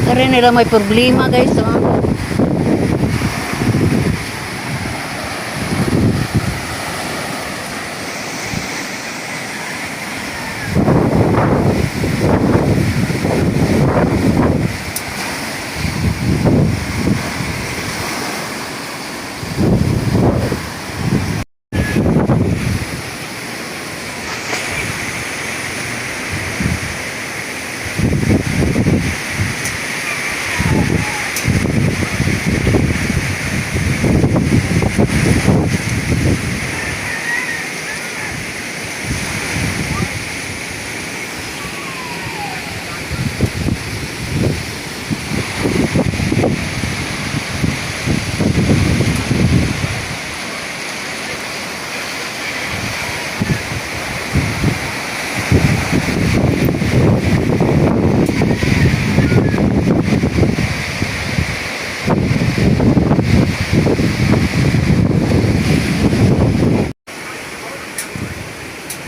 Kare nila may problema, guys, oh.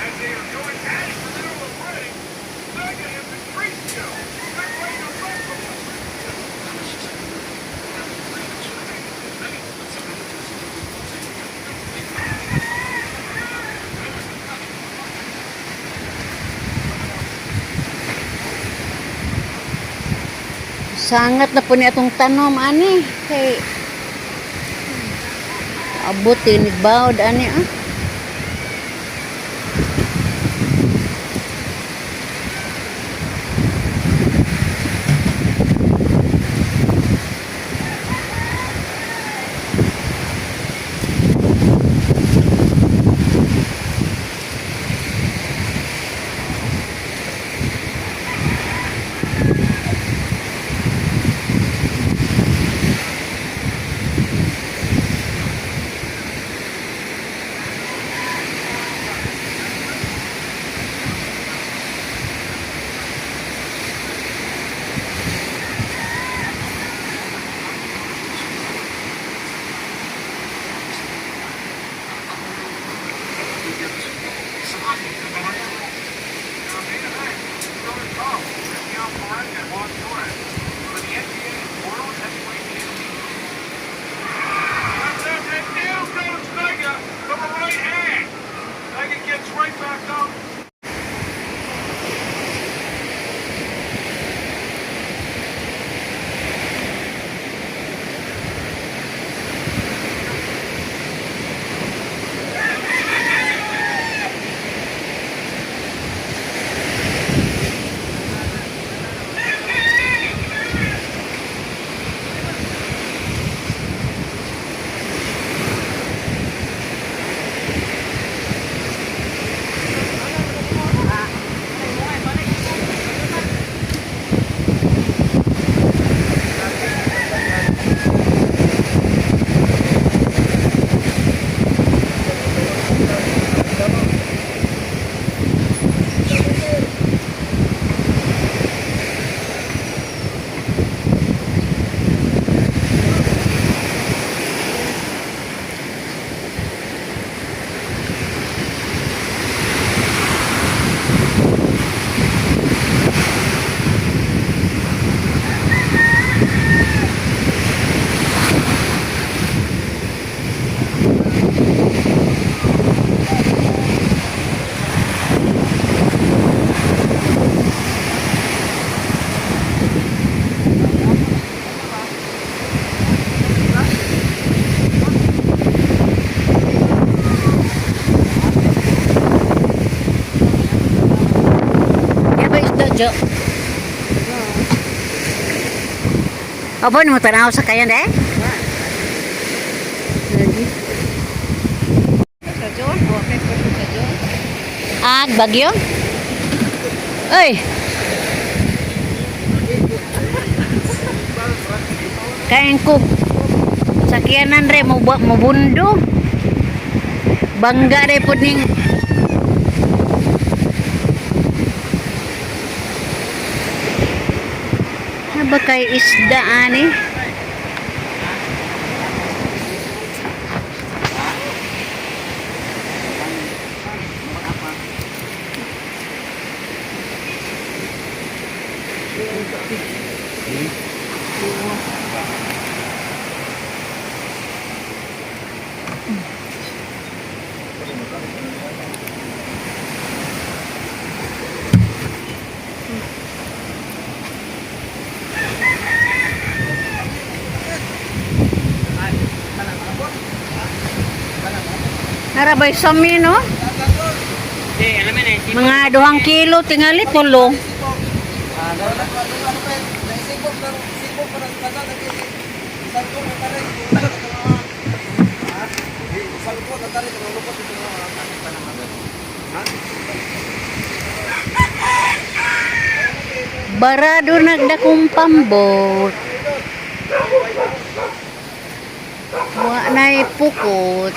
As they are going at the middle of the ring. Vega and Patricio. Good way to wrestle. Sangat na po ni atong tanom ani kay abot tinig bawd ani ah. Now, main event, still to come. Christian Perez and Juan Torres for the NBA World Heavyweight Championship. Left left, and down goes Vega with the right hand. Vega gets right back up. Kaya ba isda, Jo? Abo, mo tanaw sa kayan eh? Lagi. Sa John, okay po siya sa John. Ag, bagyo? Ay! Kain ko. Sakyanan re, mubundo. Bangga re po ning. Ano ba kay isda ani? Arabay sami, no? Mga 2 kilo, tingali tulo. Barado nagdakong pambot. Wa na'y pukot.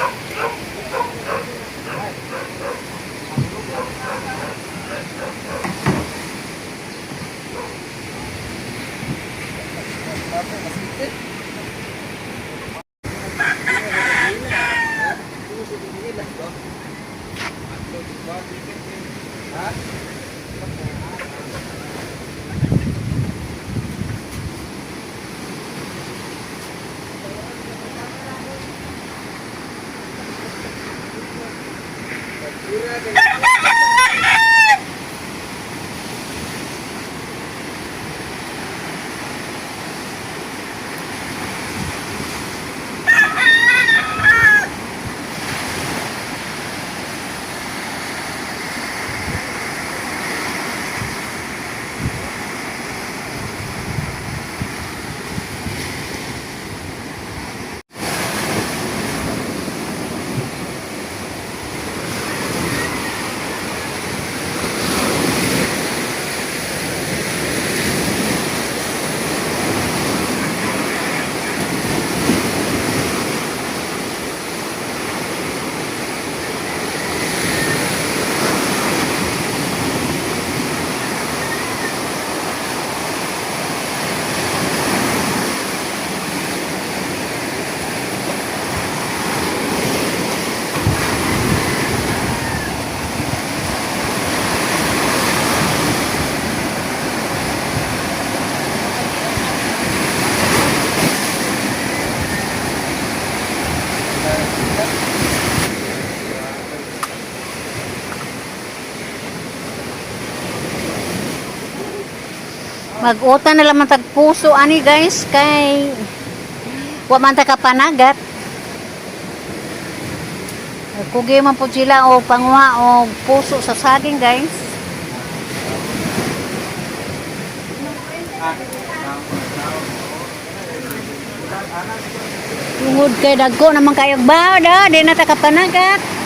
Mag-utan na lang tag puso ani, guys, kay wa man ta kapanagat. Kugi man po sila o panguha o puso sa saging, guys. Tungod kay dagko naman kayo ba da di na ta kapanagat.